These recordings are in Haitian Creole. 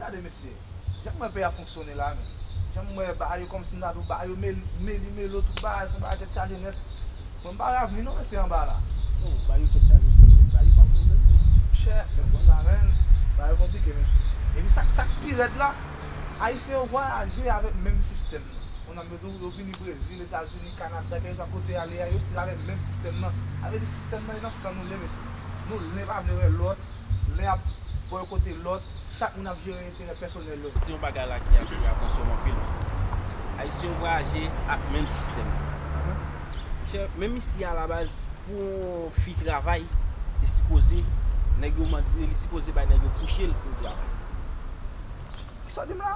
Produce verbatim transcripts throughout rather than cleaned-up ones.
Gade mesye, jan m wè peyi a fonksyone la menm. Jan m wè bagay yo kòmsi m ta di w bagay yo meli meli melo tout bagay se yon bagay tèt chaje nèt. Mwen m pa ravni non mesye anba la. Non, bagay yo tèt chaje, bagay yo pa bon menm. Monchè, men konsa menm, bagay yo konplike mesye. Epi sa k sa k pi rèd la, Ayisyen yo vwayaje avèk menm sistèm nan. Konn ap mete w, yo vini Brezil, Etazini, Kanada, kèlkeswa kote y ale a, yo still avèk menm sistèm nan. Sa vle di sistèm nan e nan san nou l ye mesye. Nou len pa vle wè lòt, len ap bòykote lòt, chak moun ap jere enterè pèsonèl yo. Se yon bagay la ki atire atansyon m anpil. Ayisyen yo vwayaje ak menm sistèm. Monchè, menm isi a labaz, pou yon fi travay, li sipoze, nèg yo mande, li sipoze bay nèg yo kouche l pou l travay. Kisa w di m la?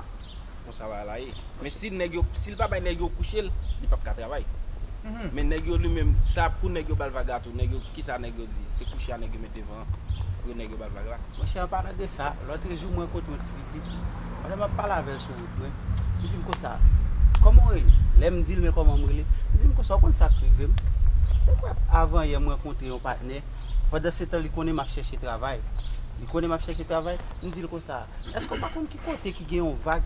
Konsa bagay la ye. Men si nèg yo, si l pa bay nèg yo kouche l, li p ap ka travay. Men nèg yo li menm, sa pou nèg yo ba l vag la tou. Nèg yo, kisa nèg yo di? Se kouche a nèg yo met devan an pou nèg yo ba l vag la. Monchè, an palan de sa, lòtrejou mwen rankontre yon ti pitit. Pandan m ap pale avè l sou wout mwen, li di m konsa, "Kòman w rele?" Lè m di l, "Men kòman m rele?" Li di m konsa, "Ou konn sa k rive m?" Se kwè avan yè mwen rankontre yon patnè. Pandan se tan, li konnen m ap chèche travay. Li konnen m ap chèche travay. M di l konsa, "Èske w pa konn ki kote ki gen yon vag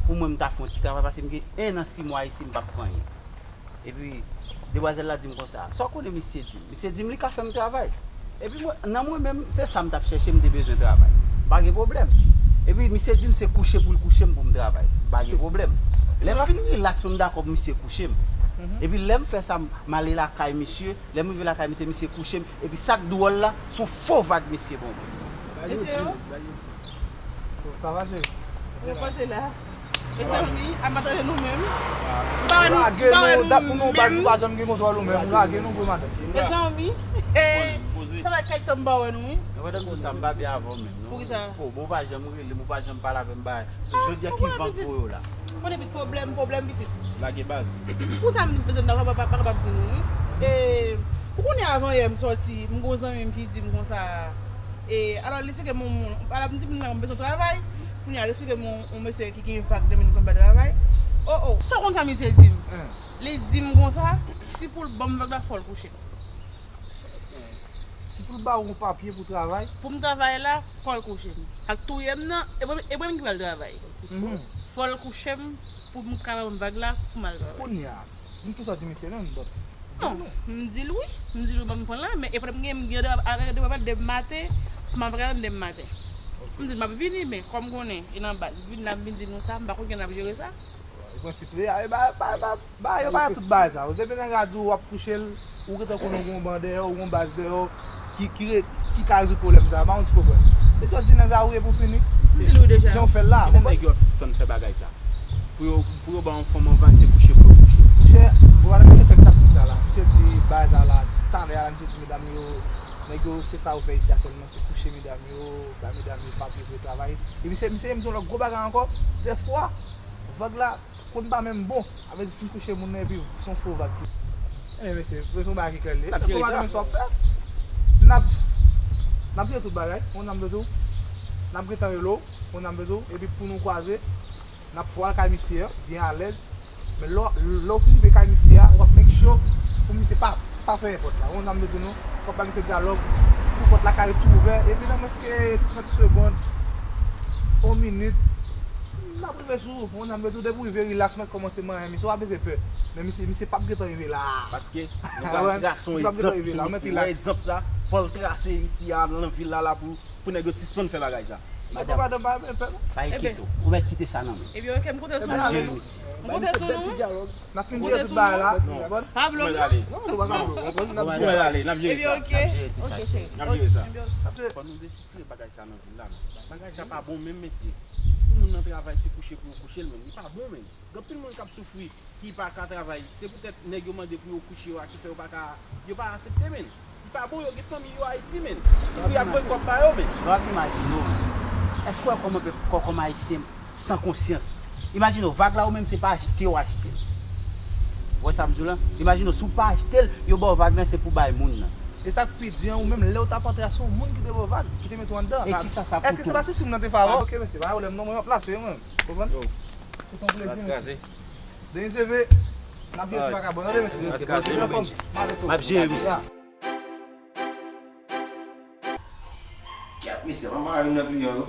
pou mwen m ta fè yon ti travay? Paske m gen en an sis mwa isi, m p ap fè anyen." Epi, demwazèl la di m konsa, "Sa w konnen misye di m?" Misye di m li ka fè m travay. Epi mwen, nan mwen menm, se sa m t ap chèche, m te bezwen travay. M pa gen pwoblèm. Epi misye di m se kouche pou l kouche m pou m travay. M pa gen pwoblèm. Lè m fin rilaks, mwen m dakò pou misye kouche m. Epi lè m fè sa, m, m ale lakay misye. Lè m rive lakay misye, misye kouche m. Epi sa k dwòl la, se yon fo vag misye ban mwen. Mesye yo? Bon, sa va, cheri? Ou pase la? Mezanmi, a m pa tande nou menm. M pa wè nou, m pa wè nou menm. Ou pa janm gen kontwòl ou menm. Ou lage nou vre, madanm. Mezanmi, sa va kèk tan m pa wè nou, wi. Mwen tankou sa, m pa byen avè w menm, non. Poukisa? Oh, bon, ou pa janm rele m, ou pa janm pale avè m, bagay. Se jodi a ki vag voye w la. Konnen pitit, pwoblèm, pwoblèm pitit. Lage baz. Pou sa m bezwen m pa kapab, pa kapab di nou, wi. E, ou konnen avan yè m sòti, m gen yon zanmi m ki di m konsa, e, alò, li eksplike m yon moun, alò, m di moun nan m bezwen travay, kounye a, li eksplike m yon, yon mesye ki gen vag nan men l konn bay travay. O, o, sa w konn sa misye di m? Li di m konsa, si pou l ban m vag la, fò l kouche m. Si pou l ba w yon papye pou travay? Pou m travay la, fò l kouche m. Ak touye m nan, e mwen, e mwen ki pral travay. Fò l kouche m pou m travay pou m vag la, pou m al travay. Kounye a, di m kisa w di misye menm, dòk. Non, m di l wi. M di l wi, ban m pran la, men e pandan m gen, m gen de, a, de, de, de maten, m ap gade de maten. M di l m ap vini, men kòm konnen, e nan baz, vin la, m vin di nou sa, m pa konn kijan n ap jere sa. Prensip li a, e ba, ba, ba, ba, yo pa tout bagay sa. Depi nèg la di w w ap kouche l, ou gentan konnen w gen yon ban dèyè w, ou gen yon baz dèyè w ki, ki, ki ka rezoud pwoblèm sa. Pa yon ti pwoblèm. Se jis di nèg la wi epi w fini. M di l wi deja. Jan w fè l la. Kite nèg yo ap sispann fè bagay sa. Pou yo, pou yo ba yon fanm yon vag, se kouche pou yo kouche. Monchè, ou pa nan misye fèk t ap di sa la. Misye di bagay sa la, talè a la, misye di medam yo, nèg yo, se sa yo fè isi a sèlman, se kouche medam yo, ba medam yo papye pou yo travay. Epi se, misye di yon lòt gwo bagay ankò, dèfwa, vag la, konn pa menm bon. Sa vle di fin kouche moun nan epi se yon fo vag ki. Ebyen mesye, se yon bagay ki klè l ye. N ap jere sa. N ap, n ap jere tout bagay, ou konn sa m vle di w. N ap gentan rele w, ou konn sa m vle di w, epi pou nou kwaze, n ap fè w al kay misye an, byen alèz. Men lè, lè w fin rive kay misye a, w ap make sure pou misye pa, pa fèmen pòt la. Ou konn sa m vle di w non, w ap ba misye dyalòg, pou pòt la ka ret ouvè, epi nan mwens ke trant segonn, yon minit, n ap rive sou ou, ou konn sa m vle di w, depi w rive rilaks, mèt kòmanse manyen misye, w pa bezwen pè. Men misye, misye p ap gentan rive la. Paske nou pral trase yon egzanp sou misye. Wè egzanp sa, fò l trase isi a nan vil la, la pou, pou nèg yo sispann fè bagay sa. Madanm, pa enkyeto, ou mèt kite sa nan men. Ebyen, ok, m konte sou nou. N ap jere misye. M konte sou nou. N ap fin jere tout bagay la. Pa blòm non. Non, nou pa ka blòm. N ap jere sa. Ebyen, ok. N ap jere ti sa, cheri. N ap jere sa. Fò nou desitire bagay sa nan vil la, non. Bagay sa pa bon menm, mesye. Pou moun nan travay, se kouche pou yo kouche l menm. Li pa bon menm. Gen anpil moun k ap soufri, ki pa ka travay. Se poutèt nèg yo mande pou yo kouche yo a ki fè yo pa ka, yo pa aksepte, menn. Li pa bon, yo gen fanmi yo Ayiti, menn. Pou y ap voye kòb ba yo, menn. Lè w ap imajine w, èske w wè kòman pèp, kò kòm ayisyen san konsyans? Imajine w, vag la ou menm se pa achte w achte l. Ou wè sa m di w la? Imajine w, si w pa achte l, yo ba w vag nan, se pou bay moun nan. E sa k pi di an, ou menm lè w t ap antre a, se yon moun ki te ba w vag, ki te mete w anndan. E kisa sa pou tou? Èske se pa si moun nan te favè? Ok, mesye, pa pwoblèm non, mwen m ap plase wi, mwen. Konprann? Yo. Se yon plezi, mesye. Denis Eve, n ap jere ti vakabon, tande, mesye. Anfòm. M ap jere, mesye. Kèt, mesye, pa mare nan kliyan yo.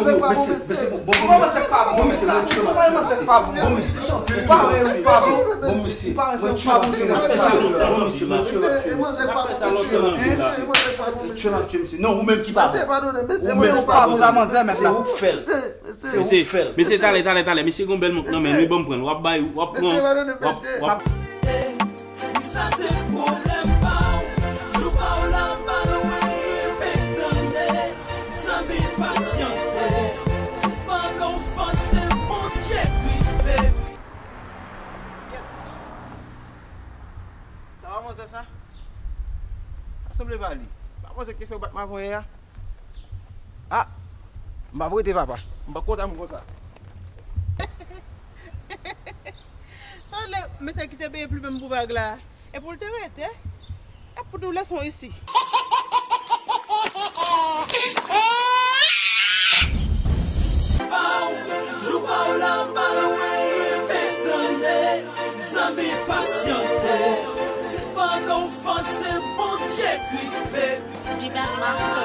bon, bon, mesye, mesye, bon, bon, bon, mesye, bon, mesye, mwen tchwe la, mesye. Bon, mesye, mwen tchwe la, mesye, bon, mesye, mwen tchwe la, mesye. Tchwe la, mesye, mesye. Non, ou menm ki pa bon. Ou menm ki pa bon. Se ou k fè l. Se ou k fè l. Mesye, talè, talè, talè. Mesye gon bèl mont nan men li, ban m pran l. W ap bay, w ap pran, w ap, w ap. Sa se pwoblèm pa w. Jou pa w la pa lwen, rive tande. Zanmi pasyante. Sispann ofanse Bondye Kris pèp. Sa pa manzè sa? Sa sanble pa li. Pa manzè ki te fè w bat m avan yè a? Ah! M pa prete papa. M pa kontan m konsa. Sa lè mesye ki te peye plimen m pou vag la. E pou l te rete. E pou nou leson isi. Pa w, jou pa w la pa lwen, rive tande. Zanmi pasyante. Sispann ofanse Bondye Kris pèp. G Black Master.